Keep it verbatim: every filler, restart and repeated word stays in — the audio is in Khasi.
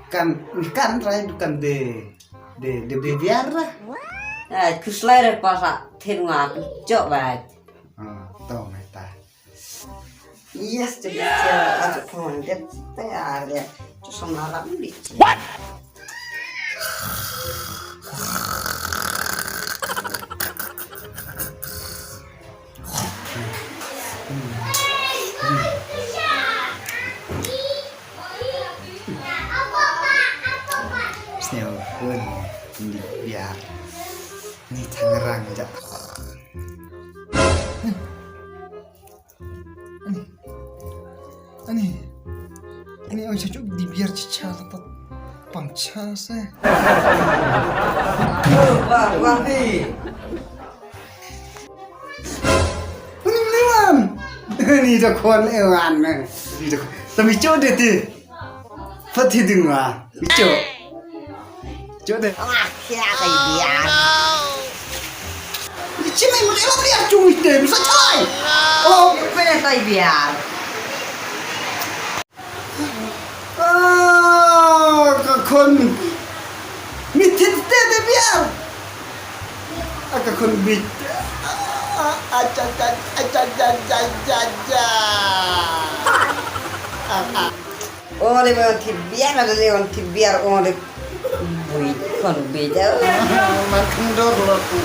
Kan, kan rai dukan de, de, de, de biar lah. Eh, kuslai re pasa tin nga jok baj. Ah, to meta. Yes, jadi dia aja pengen dia tayar ya. Terus sama ram di. What? Sñiaw khun, ym dei biar. Ni changrang ja. Ani. Ani. Ani, oi, chachu di biar chicha la pat pang cha se. Wah, wah, ni. Ani, lewan. Ani, da khon lewan ne. Ani, da khon. Tami cho de ti. Pati ding wa. Cho. Cho de. Wah, kya kai biar. Ni chimai mo ela biar chung ite, bisa chai. Oh, pene tai biar. Ah, ka khon. Mi thit te de biar. Ah, ka khon bit. Ah, ah, cha, cha, cha, cha. Ah, ah. Ore ba thit biar, ada le wan thit biar, ore. Bui kon bui jauh. Man kendor lo tu.